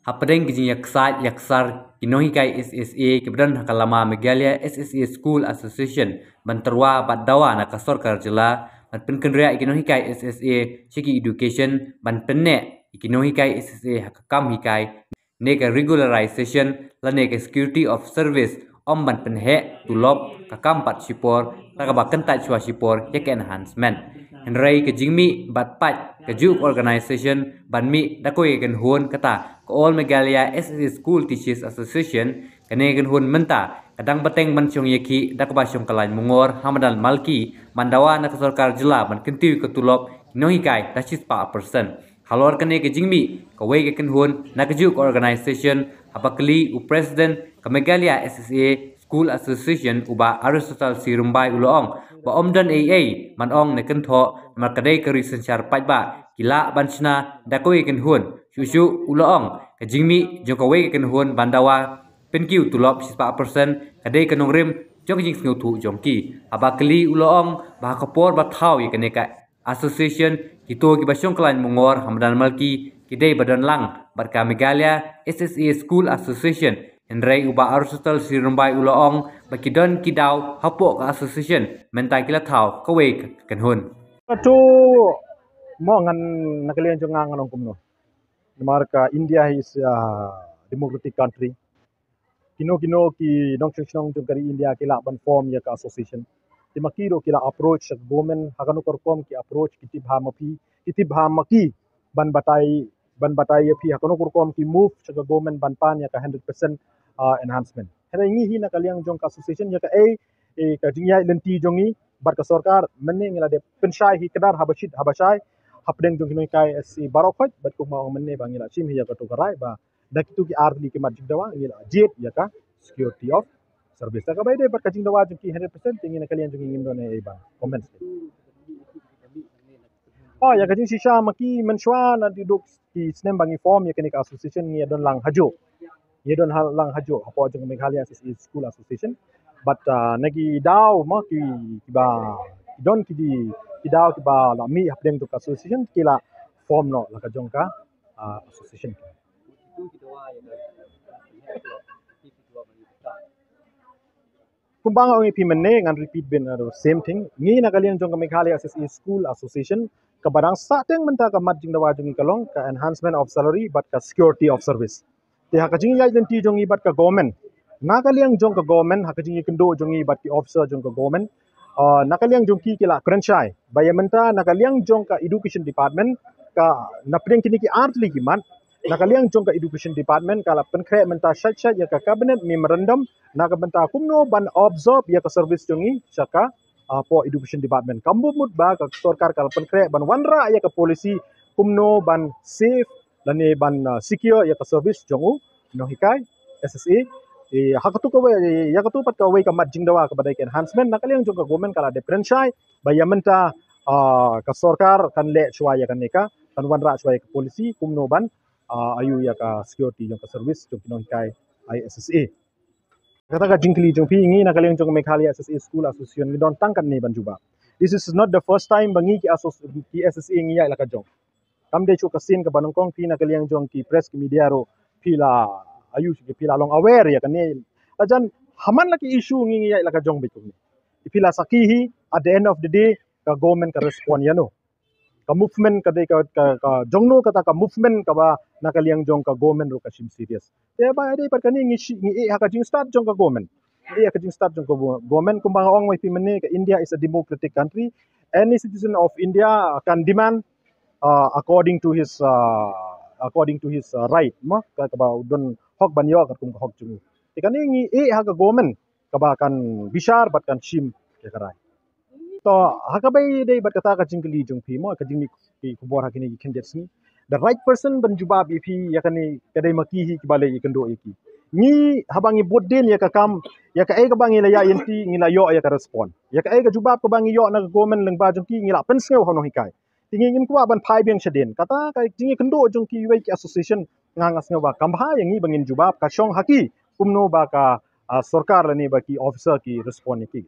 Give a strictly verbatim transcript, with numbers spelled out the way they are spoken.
Hapdeng ki jingïaksaid ïaksar ki nonghikai S S A kiba don ha ka lama Meghalaya S S A School Association ban tyrwa bad dawa na ka sorkar jylla ban pynkynriah ïa ki nonghikai S S A sha ki education ban pynneh ïa ki nonghikai S S A ha ka kam hikai ne ka regularization lane ka security of service, ym ban pynheh tulop ka kam pat shipor da kaba kyntait shuwa shipor ïa ka enhancement. Hynrei ka jingmih bad pait kajuh ka organisation ban mih da kawei ka kynhun, kata ka All Meghalaya S S A School Teachers Association, kane ka kynhun mynta ka dang bteng ban shong ïakhih da kaba shong ka lain mungor ha madan Malki ban dawa na ka sorkar jylla ban kyntiew ka tulop ki nonghikai da shispah percent. Halor kane ka jingmih, kawei ka kynhun na kajuh ka organisation haba kylli u president ka Meghalaya S S A School Association, u Bah Aristotle C Rymbai, u la ong ba ym don ei ei ban ong ne kynthoh namar ka dei ka ri synshar paidbah, ki lah ban shna da kawei ka kynhun. Shuh shuh u la ong ka jingmih jong kawei ka kynhun ban dawa pynkiew tulop shispah percent ka dei ka nongrim jong ka jingsngewthuh jong ki. Haba kylli, u la ong ba ha ka por ba thaw ïa kane ka association, kito kiba shong ka lain mungor ha madan Malki ki dei ba don lang bad ka Meghalaya S S A School Association. Hynrei u Bah Aristotle C Rymbai u la ong ba ki don ki daw hapoh ka association mynta ki la thaw kawei ka kynhun. Katu mo ngan, na ka liang jong nga ngan ong kumno. Namar ka India is a democratic country. Kino kino ki nongshong shnong jong ka ri India ki lah ban form ïa ka association. Te ma ki ruh ki la approach sha ka government, ha kano ka rukom ki approach, ki tip ha ma phi, ki tip ha ma ki ban batai, ban batai ïa phi ha kano ka rukom ki move sha ka government ban pan ïa ka hundred percent, ah, enhancement. Hynrei ngi hi na ka liang jong ka association, ïa kaei, eh, ka jingïaid lynti jong ngi bad ka sorkar mynne ngi la dep pynshai hi kdar haba shit haba shai hapdeng jong ki nonghikai S S A baroh khoit, bad kumba ong mynne ba ngi la shim hi ïa katu ka rai ba da kitu ki ar tylli ki mat jingdawa ngi la jied ïa ka security of service. Te kaba ïadei bad ka jingdawa jong ki hundred percent, te ngi na ka liang jong ngi ngim don ei ei ban comment. Oh, ïa ka jingshisha ma ki, mynshuwa naduh ki snem ba ngi form ïa kane ka association ngi ïa don lang hajuh. Ngi ïa don ha, lang hajuh hapoh jong ka Meghalaya S S A School Association. But, ah, na ki daw ma ki, kiba ki don ki di, ki daw kiba la mih hapdeng jong ka association ki la form noh la ka jong ka, ah, association. Kumba nga ong ïa phi mynne, ngan repeat beit the same thing. Ngi na ka liang jong ka Meghalaya S S A School Association, kaba dang sahteng mynta ka mat jingdawa jong ngi ka long ka enhancement of salary bad ka security of service. Te ha ka jingïaid lynti jong ngi bad ka government, na ka liang jong ka government, ha ka jingïakynduh jong ngi bad ki officer jong ka government, ah, na ka liang jong ki ki la kren shai ba ïa mynta na ka liang jong ka education department, ka na pdeng kine ki ar tylli ki mat, na ka liang jong ka education department ka la pynkhreh mynta shait shait ïa ka cabinet memorandum na ka bynta kumno ban absorb ïa ka service jong ngi sha ka, ah, poh education department. Ka mut mut ba ka sorkar ka la pynkhreh ban wanrah ïa ka policy kumno ban save lane ban, ah, secure ïa ka service jong u nonghikai S S A. Eh, ha katu kawei, ïa katu pat kawei ka mat jingdawa kaba dei ka enhancement, na ka liang jong ka government ka la dep kren shai ba ïa mynta, ah, ka sorkar kan leh shuwa ïa kane ka, kan wanrah shuwa ïa ka policy kumno ban, ah, ïoh ïa ka security jong ka service jong ki nonghikai S S A. Kata ka jingkylli jong phi, ngi na ka liang jong Meghalaya S S A School Association ngi don tang katne ban jubab. This is not the first time ba ngi ki asso-, ki S S A ngi ïaid la ka jong. Kam dei shuh ka sien kaba nyngkong, phi na ka liang jong ki press ki media ruh phi la, ayu, phi la long aware ïa kane. Lajan ha man la ki issue ngi, ngi ïaid la ka jong beit kumne. Phi la sakhi hi, at the end of the day ka government ka respond ïano. Ka movement ka dei ka, ka, ka jongno kata ka movement kaba na ka liang jong ka government ruh ka shim serious. Te ba dei pat kane ngi shi-, ngi ïeh ha ka jingstad jong ka government. Ngi ïeh ha ka jingstad jong ka go-, government. Kumba nga ong ma phi mynne, ka India is a democratic country. Any citizen of India can demand, uh, according to his, uh, according to his, uh, right, ma, ka, kaba u don hok ban ïoh katkum ka hok jong u. Te kane ngi ïeh ha ka government kaba kan bishar bad kan shim ïa ka rai. To, ha kaba ïadei bad kata ka jingkylli jong phi mo, ka jingmih ki khubor ha kine ki khyndiat sngi, the right person ban jubab ïa phi ïa kane ka dei ma ki hi kiba leh ïakynduh ïa ki. Ngi haba ngi bud dien ïa ka kam, ïa kaei kaba ngi la ïaid lynti ngi la ïoh ïa ka respond. Ïa kaei ka jubab kaba ngi ïoh na ka government lyngba jong ki ngi la pynsngew ha u nonghikai. Te ngi ngim kwah ban phai biang shadien. Kata ka jingïakynduh jong kiwei ki association nga, nga sngew ba kam bha ïa ngi ba ngin jubab, ka shong ha ki kumno ba ka, ah, sorkar lane ba ki officer ki respond ïa ki.